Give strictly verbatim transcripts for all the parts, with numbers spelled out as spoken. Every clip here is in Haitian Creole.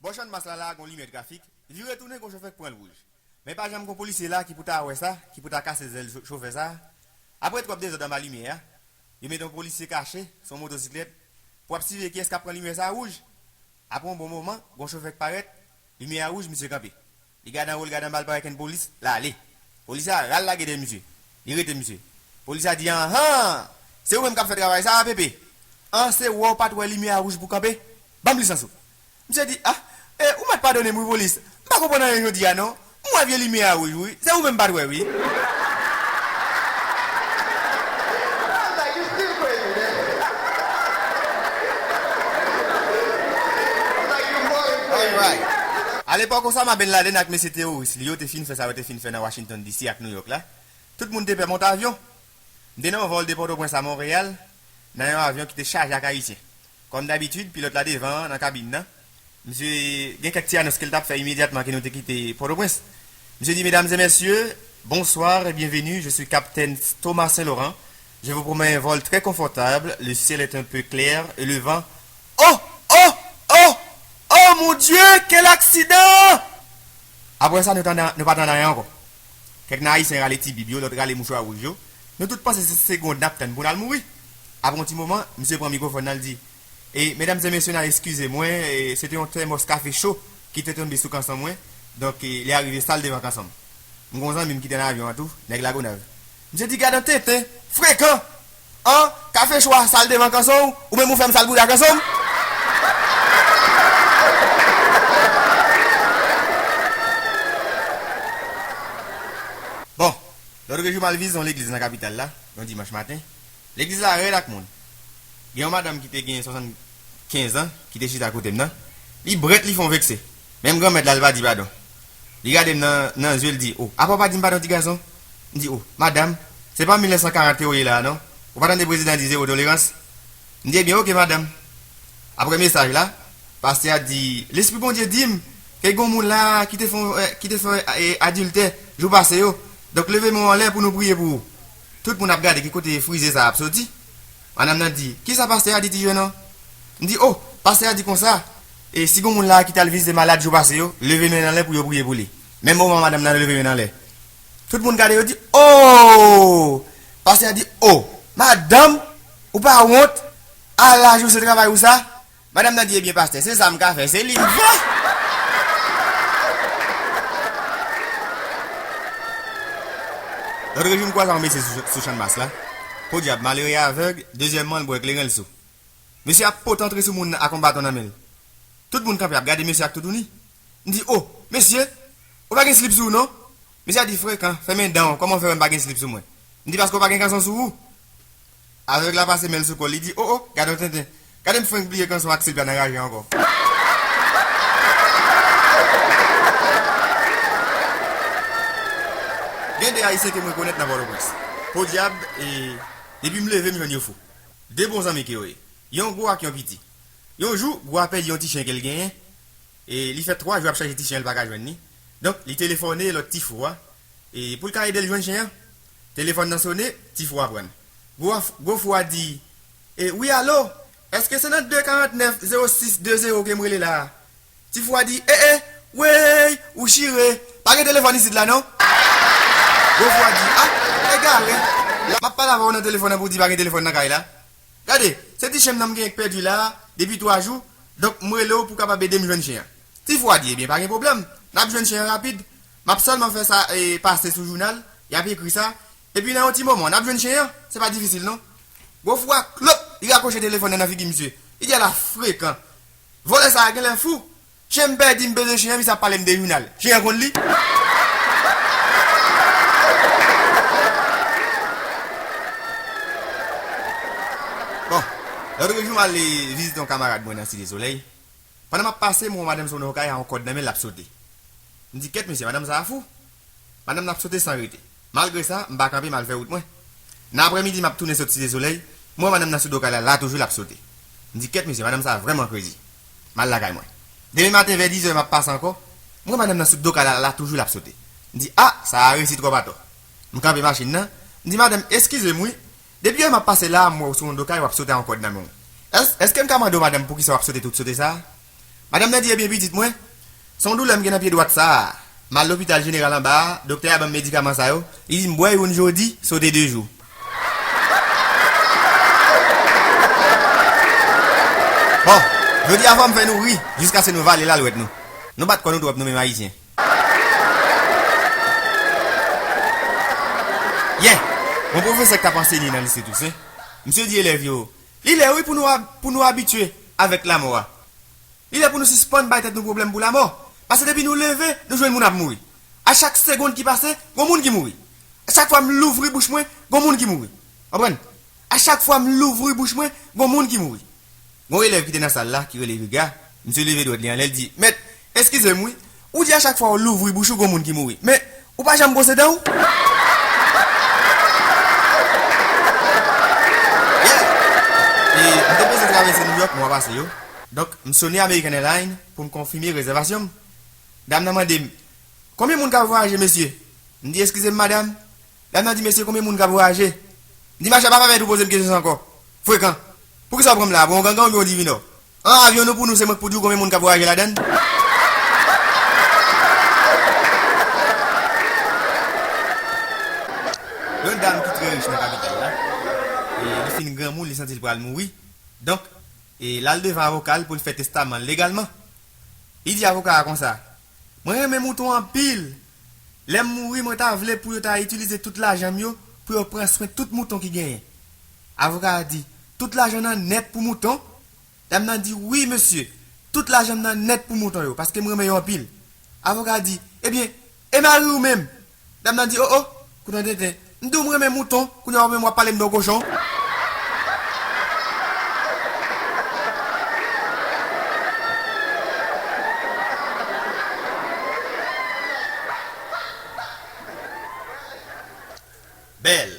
Bò Channmas la, la gon limyè trafik, vire tounen gon chofè k pran l wouj. Men pa janm gon polisye la ki pou ta wè sa, ki pou ta kase zèl cho- chofè sa. Apre twòp dezòd anba limyè a, yo met yon polisye kache sou yon motosiklèt pou ap siveye kiyès k ap pran limyè sa a wouj. Apre yon bon moman, gon chofè k parèt, limyè a wouj, misye kanpe. Li gade anwo, li gade anba, li pa wè kenn polis, l ale. Polis la ral lage dèyè misye. Li rete misye. Polis la di, anhan! Se ou menm k ap fè travay sa a, Pepe? An, se wè w pa t wè limyè a wouj pou kanpe? Ban m lisans ou. Misye di, ah, e, ou mèt padone m wi, polis. M pa konprann anyen jodi a non. M wè vye limyè a wouj wi. Se ou menm m pa t wè wi. Alright. Alepòk konsa, Mabel Laden ak mesye teworis li yo te fin fè sa yo te fin fè nan Washington D C ak New York la. Tout moun te pè monte avyon. M te nan yon vòl de Pòtoprens a Monreyal, nan yon avyon ki te chaje ak Ayisyen. Kòm dabitid, pilòt la devan an nan kabin nan. Misye gen kèk ti anons ke l t ap fè imedyatman ke nou te kite Pòtoprens. Misye di, mesdames et messieurs, bonsoir et bienvenue. Je suis capitaine Thomas Saint-Laurent. Je vous promets un vol très confortable. Le ciel est un peu clair et le vent. Oh, oh, oh, oh mon Dieu, quel accident! Apre sa, nou tande, nou pa tande anyen ankò. Kèk nan Ayisyen rale ti bib yo, lòt rale mouchwa wouj yo. Nou tout panse se segonn n ap tann pou n al mouri. Apre yon ti moman, misye pran mikwofòn nan, l di, e, medam e mesye, n a eskize mwen, e, se te yon tèmòs kafe cho ki te tonbe sou kanson mwen. Donk, e, li arive sal devan kanson m. M gon zanmi m ki te nan avyon an tou, nèg Lagonav. Misye di, gad yon tenten, frekan! An, kafe cho a sal devan kanson w, ou menm ou fè m sal bouda kanson m? Bon, lòt jou m al vizite yon legliz nan kapital la, yon dimanch maten. Legliz la rèd ak moun. Gen yon madanm ki te gen swasannkenz an, ki te chita kote m nan. Li brèt, li fè m vekse. Menm granmèt la, li pa di padon. Li gade m nan, nan zye, li di, o, apa w pa di m padon, ti gason? M di, o, madanm, se pa mil nèf san karant ke w ye la a non. Ou pa tande prezidan di zewo tolerans? M di, ebyen, oke, madanm. Apre mesaj la, pastè a di, lespri Bondye di m ke gon moun la ki te fè, eh, ki te fè, eh, adiltè jou pase yo. Donk, leve men w anlè pou nou priye pou ou. Tout moun ap gade ki kote frize sa a ap soti. Madanm nan di, kisa pastè a di, ti jèn an? M di, o, pastè a di konsa, e si gon moun la a ki t al vizite malad jou pase yo, leve men l anlè pou yo priye pou li. Menm moman madanm nan leve men l anlè. Tout moun gade yo di, o! Pastè a di, o, madanm, ou pa wont? A laj ou, se travay ou sa? Madanm nan di, ebyen pastè, se sa m ka fè, se li m fè. Lòt jou m kwaze yon mesye sou, sou Channmas la. Podyab, malere avèg, dezyèmman, l bwè kleren, l sou. Mesye ap pote antre sou moun nan ak yon baton nan men l. Tout moun kanpe ap gade mesye ak toutouni. M di, o, mesye, ou pa gen slip sou ou non? Mesye a di, frekan, fèmen dan w, kòman w fè wè m pa gen slip sou mwen? M di, paske w pa gen kanson sou ou. Avèg la pase men l sou kò l, li di, o, o, gad yon tenten. Gade m frenk bliye kanson ak slip la nan raje ankò. Gen de Ayisyen ke mwen konèt nan Pòtoprens. Podyab, e, depi m leve, m jwenn yo fou. De bon zanmi ke yo ye. Yon gwo ak yon piti. Yon jou, gwo a pèdi yon ti chen ke l genyen. E li fè twa jou ap chache ti chen an, li pa ka jwenn li. Donk, li telefòne lòt ti fou a, e pou l ka ede l jwenn chen an. Telefòn nan sone, ti fou a pran l. Gwo a, gwo fou a di, e, wi, alo, èske se nan de karant nèf zewo sis de zewo ke m rele la a? Ti fou a di, e, e, wey, ou chire. Pa gen telefòn isit la, non? Gwo fou a di, a, egare. M ap pale avè w nan telefòn nan pou w di pa gen telefòn nan kay la. Gade, se ti chen m nan m genyen k pèdi la a, depi twa jou, donk m rele w pou w kapab ede m jwenn chen an. Ti fou a di, ebyen, pa gen pwoblèm, n ap jwenn chen an rapid. M ap sèlman fè sa, e, pase sou jounal, y ap ekri sa, epi nan yon ti moman, n ap jwenn chen an, se pa difisil non. Gwo fou a klop, li rakwoche telefòn nan nan figi misye. Li di, ala frekan. Vòlè sa a genlè fou. Chen m pèdi, m bezwen chen an, misye ap pale m de jounal. Chen an konn li? Bon, lòt jou m al vizite yon kamarad mwen nan Site Solèy. Pandan m ap pase, m wè yon madanm sou do kay a, yon kòd nan men l, l ap sote. M di, kèt mesye, madanm sa a fou. Madanm nan ap sote san rete. Malgre sa, m pa kanpe, m al fè wout mwen. Nan aprèmidi, m ap tounen sot Site Solèy, m wè madanm nan sou do kay la, la toujou l ap sote. M di, kèt mesye, madanm sa a vrèman crazy. M al lakay mwen. Demen maten, vè dizè, m ap pase ankò, m wè madanm nan sou do kay la, la toujou l ap sote. M di, a, sa a resi twòp atò. M kanpe machin nan, m di, madanm, eskize m wi. Depi yè m ap pase la a, m wè w sou yon do kay, w ap sote a yon kòd nan men w. Èske m ka mande w, madanm, poukisa w ap sote tout sote sa a? Madanm nan di, ebyen, pitit mwen, se yon doulè m gen nan pye dwat sa a. M al lopital jeneral anba a, doktè a ban m medikaman sa yo. Li di m bwè youn jodi, sote de jou. Bon, jodi a fò m fè nou ri, jiskaske nou vale lalwèt nou. Nou bat kò nou twòp nou menm Ayisyen. Yè, yon pwofesè k t ap ansenye nan lise Tousen, misye di elèv yo, li lè wi pou nou ab-, pou nou abitye avèk lanmò a. Li lè pou nou sispann bay tèt nou pwoblèm pou lanmò. Paske depi nou leve, nou jwenn moun ap mouri. A chak segonn ki pase, gon moun ki mouri. A chak fwa m louvri bouch mwen, gon moun ki mouri. Konprann? A chak fwa m louvri bouch mwen, gon moun ki mouri. Gon elèv ki te nan sal la, ki rele Riga, misye leve dwèt li anlè, l di, mèt, eskize m wi, ou di a chak fwa w louvri bouch ou, gon moun ki mouri. Men, ou pa janm bwose dan w? Yeah. E m te poze travèse New York mwa pase yo. Donk, m sone American Airlines pou m konfime rezèvasyon m. Dam nan mande m, konbyen moun k ap vwayaje, mesye? M di, eskize m, madanm. Dam nan di, mesye, konbyen moun k ap vwayaje? M di, machè, pa pèmèt ou poze m kesyon sa ankò. Frekan. Poukisa w pran m la? Pou yon gangan oubyen yon divinò? An avyon nou pou nou, se mwen k pou di w konbyen moun k ap vwayaje ladan l. Yon dam ki trè rich nan kapital la, e li fin granmoun, li santi l pral mouri. Donk, e l al devan avoka l pou l fè testaman l legalman. Li di avoka a konsa, mwen renmen mouton anpil. Lè m mouri, mwen ta vle pou yo ta itilize tout lajan m yo pou yo pran swen tout mouton ki genyen. Avoka a di, tout lajan nan nèt pou mouton? Dam nan di, wi, mesye, tout lajan m nan nèt pou mouton yo, paske m renmen yo anpil. Avoka a di, ebyen, e mari w menm? Dam nan di, o, o, kout an tenten, m di w m renmen mouton, kounye a w menm w ap pale m de yon kochon. Bèl.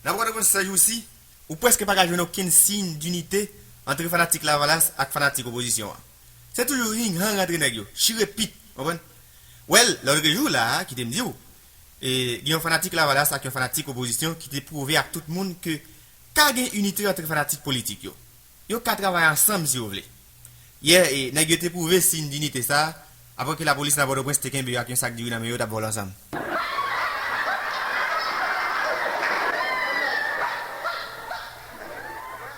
Nan Pòtoprens sèjousi, ou prèske pa ka jwenn okenn siy dinite ant fanatik Lavalas ak fanatik opozisyon an. Se toujou hing-hang ant nèg yo, chire pit, konprann? Well, lòtrejou la a, kite m di w, e, gen yon fanatik Lavalas ak yon fanatik opozisyon ki te pwouve ak tout moun ke ka gen inite ant fanatik politik yo. Yo ka travay ansanm si yo vle. Yè, e, nèg yo te pwouve siy dinite sa a, apre ke lapolis nan Pòtoprens te kenbe yo ak yon sak diri nan men yo, t ap vòlè ansanm.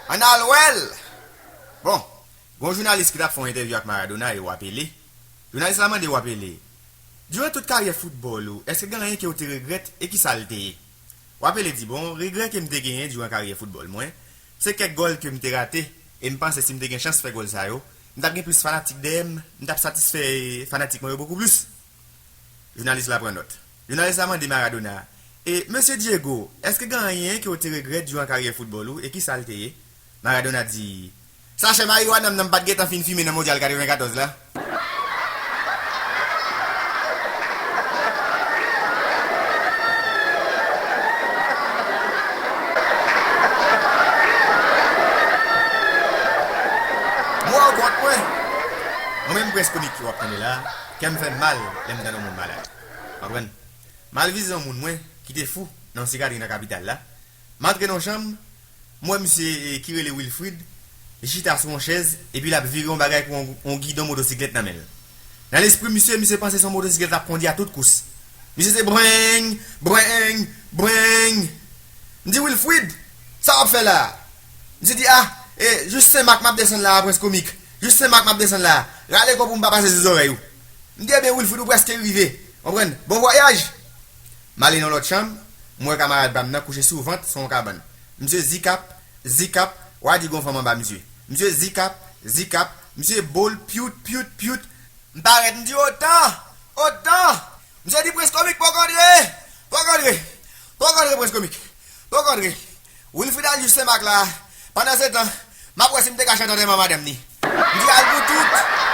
Ann al wè l! Bon, gon jounalis ki t ap fè yon entèvyou ak Maradona e Roi Pelé. Jounalis la mande Roi Pelé, diran tout karyè foutbòl ou, èske gen anyen ke w te regrèt e kisa l te ye? Roi Pelé di, bon, regrè ke m te genyen diran karyè foutbòl mwen, se kèk gòl ke m te rate, e m panse si m te gen chans fè gòl sa yo, m t ap gen plis fanatik dèyè m, m t ap satisfè fanatik mwen yo bokou plis. Jounalis la pran nòt. Jounalis la mande Maradona, e, mesye Diego, èske gen anyen ke w te regrèt diran karyè foutbòl ou, e kisa l te ye? Maradona di, sachè mariwana m nan m pa t gentan fin fimen nan Mondyal katrevenkatòz la. Mwen kont mwen. Mwen menm Prens Komik ki w ap tande la, kè m fè m mal lè m tande yon moun malad. Konprann? M al vizite yon moun mwen ki te fou nan yon sikatri nan kapital la. M antre nan yon chanm, m wè misye, e, ki rele Wilfrid, li chita sou yon chèz, epi l ap vire yon bagay pou yon, yon gidon motosiklèt nan men l. Nan lespri misye, misye panse se yon motosiklèt l ap kondi a tout kous. Misye se breng, breng, breng. M di, Wilfrid, sa w ap fè la a? Misye di, a, e, jis Senmak m ap desann la a, Prens Komik. Jis Senmak m ap desann la a. Rale kò pou m pa pase sou zòrèy ou. M di, ebyen, Wilfrid, ou prèske rive. Konprann? Bon vwayaj! M ale nan lòt chanm, m wè kamarad pa m nan kouche sou vant sou yon kabann. Misye zikap, zikap, w a di gon fanm anba misye. Misye zikap, zikap, misye bo l, pyout, pyout, pyout. M parèt, m di, otan! Otan! Misye di, Prens Komik, poko antre! Poko antre! Poko antre, Prens Komik! Poko antre! Wilfrid al jis Senmak la. Pandansetan, m ap wè si m te ka chante antèman madanm ni. M di al pou tout.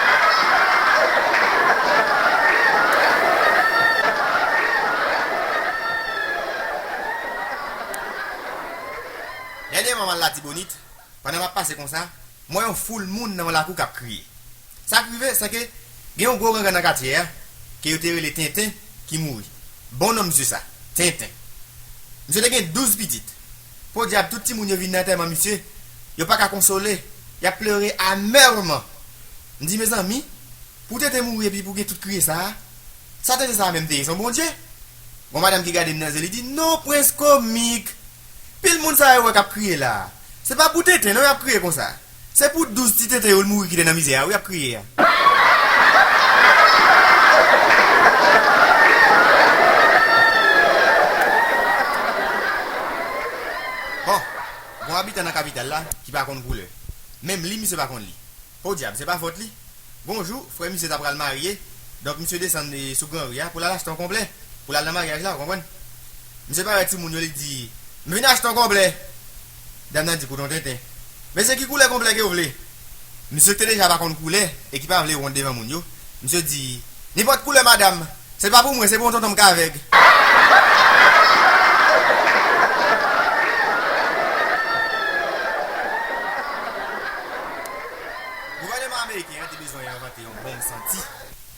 Dènyèman, m al Latibonit. Pandan m ap pase konsa, m wè yon foul moun nan yon lakou k ap kriye. Sa k rive, se ke gen yon gwo gangan nan katye a, ke yo te rele Tenten, ki mouri. Bon non misye sa, Tenten. Misye te gen douz pitit. Podyab, tout timoun yo vin nan antèman misye, yo pa ka konsole, y ap plere amèman. M di, mezanmi, pou tenten mouri epi pou gen tout kriye sa a, sa tenten sa a menm te ye, se yon Bondye? Gon madanm ki gade m nan zye, li di, non, Prens Komik! Pil moun sa yo wè k ap kriye la a, se pa pou tenten non y ap kriye konsa. Se pou douz ti tenten yo l mouri kite nan mizè a wi y ap kriye a. Bon, gon abitan nan kapital la ki pa konn koulè. Menm li, misye pa konn li. Podyab, se pa fòt li. Gon jou, frè misye ta pral marye, donk misye desann, e, sou gran ri a pou l al achte yon konplè, pou l al nan maryaj la, ou konprann? Misye parèt sou moun yo, li di, m vin achte yon konplè. Dam nan di, koute yon tenten. Mesye, ki koulè konplè ke w vle? Misye ki te deja pa konn koulè e ki pa vle wont devan moun yo, misye di, nenpòt koulè, madanm. Se pa pou mwen, se pou yon tonton m k avèg. Gouvènman ameriken an te bezwen envante yon bonm santi.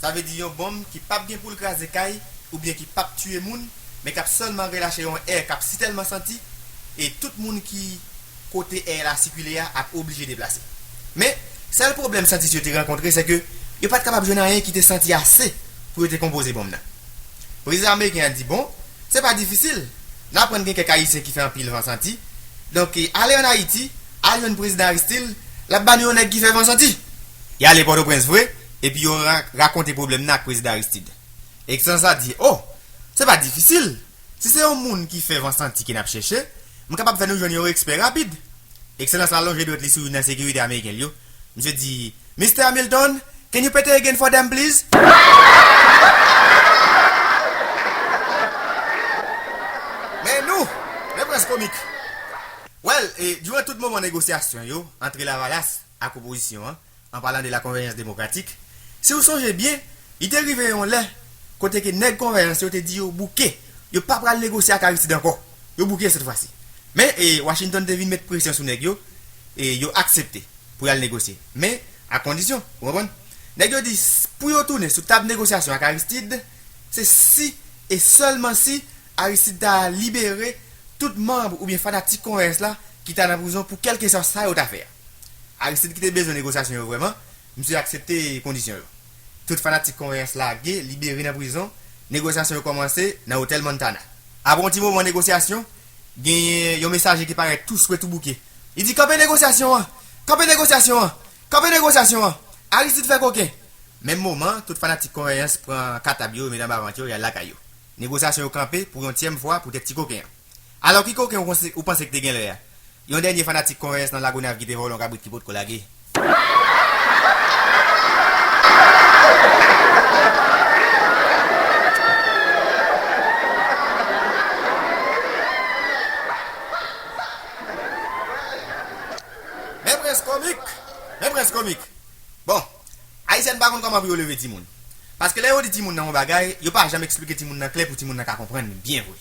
Sa vle di yon bonm ki p ap gen pou l kraze kay, oubyen ki p ap tiye moun, men k ap sèlman relache yon è k ap sitèlman santi, e tout moun ki kote è la sikile a ap oblije deplase. Men, sèl pwoblèm santis yo te rankontre, se ke yo pa t kapab jwenn anyen ki te santi ase pou yo te konpoze bonm nan. Prezidan ameriken an di, bon, se pa difisil. N aprann gen kèk Ayisyen ki fè anpil van santi. Donk, e, ale ann Ayiti, al jwenn prezidan Aristide, l ap ba nou yon nèg ki fè van santi. Y ale Pòtoprens vre, epi yo ra-, rakonte pwoblèm nan ak prezidan Aristide. Ekselans la di, oh, se pa difisil. Si se yon moun ki fè van santi ke n ap chèche, m kapab fè nou jwenn yon ekspè rapid. Ekselans la lonje dwèt li sou youn nan sekirite ameriken l yo. Misye di, Mister Hamilton, can you pete again for them, please? Men nou, men Prens Komik. Well, e, diran tout moman negosyasyon yo antre Lavalas ak opozisyon an, an palan de la Convergence Démocratique, si w sonje byen, li te rive yon lè kote ke nèg Konvèyans yo te di yo bouke, yo pa pral negosye ak Aristide ankò. Yo bouke sèt fwa si. Men, e, Washington te vin met presyon sou nèg yo, e yo aksepte pou y al negosye. Men, ak kondisyon, ou konprann? Nèg yo di, s-, pou yo tounen sou tab negosyasyon ak Aristide, se si e sèlman si Aristide ta libere tout manm oubyen fanatik Konvèyans la ki ta nan prizon pou kèlkeswa sa yo ta fè a. Aristide ki te bezwen negosyasyon yo vrèman, misye aksepte kondisyon yo. Tout fanatik Konvèyans lage, libere nan prizon, negosyasyon yo kòmanse nan otèl Montana. Apre yon ti moman negosyasyon, genyen yon mesaje ki parèt tou swe tou bouke. Li di, kanpe negosyasyon an! Kanpe negosyasyon an! Kanpe negosyasyon an! Aristide fè koken! Menm moman, tout fanatik Konvèyans pran katab yo, yo met anba vant yo, y al lakay yo. Negosyasyon yo kanpe pou yon tyèm fwa poutèt ti koken an. Alò, ki koken ou konse-, ou panse ki te gen lè a? Yon dènye fanatik Konvèyans nan Lagonav ki te vòlè yon kabrit ki potko lage. Men Prens Komik! Men Prens Komik! Bon, Ayisyen pa konn kòman pou yo leve timoun. Paske lè yo di timoun nan yon bagay, yo pa janm eksplike timoun nan klè pou timoun nan ka konprann li byen vre.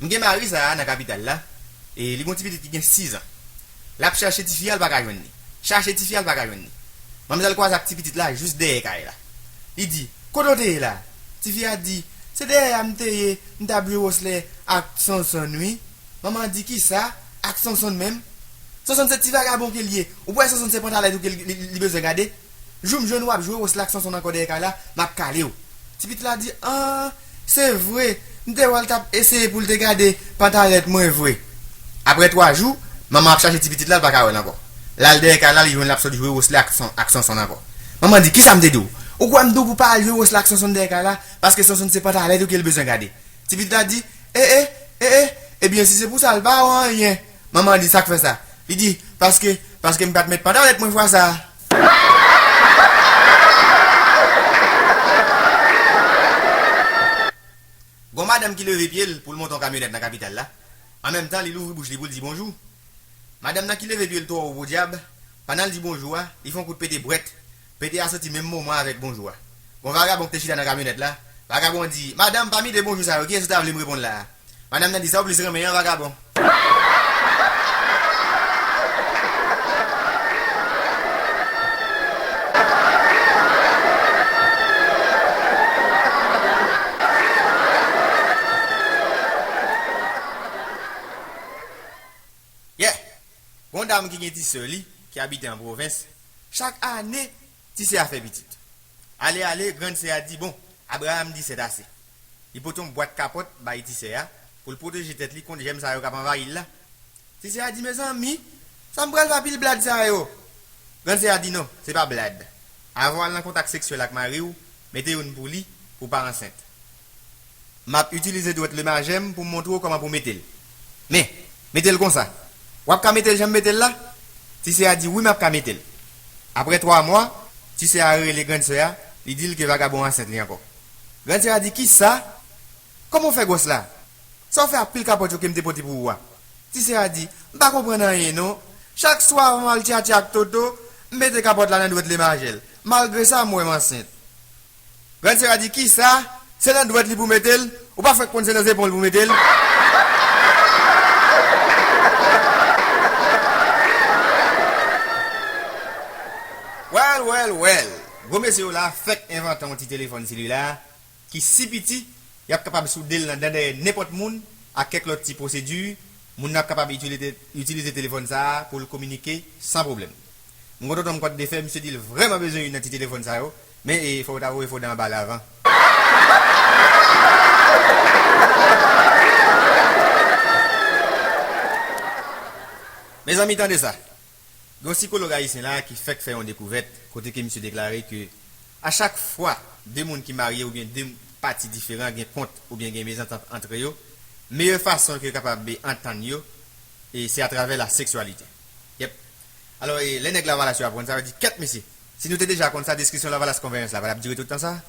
M gen mari sa a nan kapital la, e li gon ti pitit ki gen sis an. L ap chache tifi a, l pa ka jwenn li. Chache tifi a, l pa ka jwenn li. Manmzèl kwaze ak ti pitit la jis dèyè kay la. Li di, kote w te ye la? Tifi a di, se dèyè a m te ye, m t ap jwe wòslè ak Sonsonn wi. Manman an di, kisa? Ak Sonsonn menm? Sonsonn se ti vagabon ke l ye. Ou kwè Sonsonn se pantalèt ou ke li, li, li bezwen gade? Jou m jwenn w ap jwe wòslè ak Sonsonn ankò dèyè kay la, m ap kale w. Ti pitit la di, an, se vre, m te wè l t ap eseye pou l te gade pantalèt mwen vre. Apre twa jou, manman ap chache ti pitit la, l pa ka wè l ankò. L al dèyè kay la, li jwenn l ap sot jwe wòslè ak Son-, ak Sonsonn ankò. Manman di, kisa m te di w? Ou kwè m di w pou pa al jwe wòslè ak Sonsonn dèyè kay la, paske Sonsonn se pantalèt ou ke l bezwen gade? Ti pitit la di, e, e, e, e, ebyen, si se pou sa, l pa wè anyen. Manman an di, sa k fè sa? Li di, paske, paske m pa t met pantalèt mwen fwa sa a. Gon madanm ki leve pye l pou l monte yon kamyonèt nan kapital la. An menm tan, li louvri bouch li pou l di bonjou. Madanm nan ki leve pye l twò wo podyab, pandan l di bonjou a, li fè yon kout pete bwèt. Pete a soti menm moman avèk bonjou a. Gon vagabon ki te chita nan kamyonèt la, vagabon an di, madanm, pami de bonjou sa yo, kiyès ou ta vle m reponn la a? Madanm nan di, sa w plis renmen an, vagabon? Yeah! Gon dam ki gen ti sè li, ki abite an pwovens, chak ane, Ti sè a fè pitit. Ale ale, grann sè a di, bon, Abraram di sètase. Li pote yon bwat kapòt bay ti sè a pou l pwoteje tèt li kont jèm sa yo k ap anvayi l la. Ti sè a di, mezanmi, sa m pral fè a pil blad sa yo? Grann sè a di, non, se pa blad. Avan w al nan kontak seksyèl ak mari w, mete youn pou li pou w pa ansent. M ap itilize dwèt lemajè m pou m montre w kòman pou w mete l. Men, mete l konsa. W ap ka mete l jan m mete l la? Ti sè a di, wi, m ap ka mete l. Apre twa mwa, ti sè a rele grann sè a, li di l ke vagabon ansent li ankò. Grann sè a di, kisa? Kòman w fè gwòs la? Sa w fè ak pil kapòt yo ke m te pote pou ou a? Ti sè a di, m pa konprann anyen non. Chak swa avan m al tchatcha ak Toto, m mete kapòt la nan dwèt lemajè l. Malgre sa, m wè m ansent. Grann sè a di, kisa? Se nan dwèt li pou mete l? Ou pa fèk konn se nan zepon l pou mete l? Well, well, well. Gwo mesye yo la fèk envante yon ti telefòn selila ki si piti, y ap kapab soude l nan dan dèyè nenpòt moun ak kèk lòt ti pwosedi. Moun nan ap kapab itilize, itilize telefòn sa a pou l kominike san pwoblèm. M gen tonton m kwat de fè, misye di l vrèman bezwen youn nan ti telefòn sa yo, men e, fò w ta voye fo dan anba l avan. Mezanmi, tande sa. Gen yon sikològ ayisyen la ki fèk fè yon dekouvèt kote ke misye deklare ke a chak fwa de moun ki marye oubyen de pati diferan gen kont oubyen gen mezantant antre yo, meyè fason ke yo kapab antann yo, e se atravè la seksyalite. Yep. Alò, e, lè nèg Lavalas yo aprann sa, yo di, kèt mesye, si nou te deja konn sa, diskisyon Lavalas konveyans la pa t ap dire tout tan sa?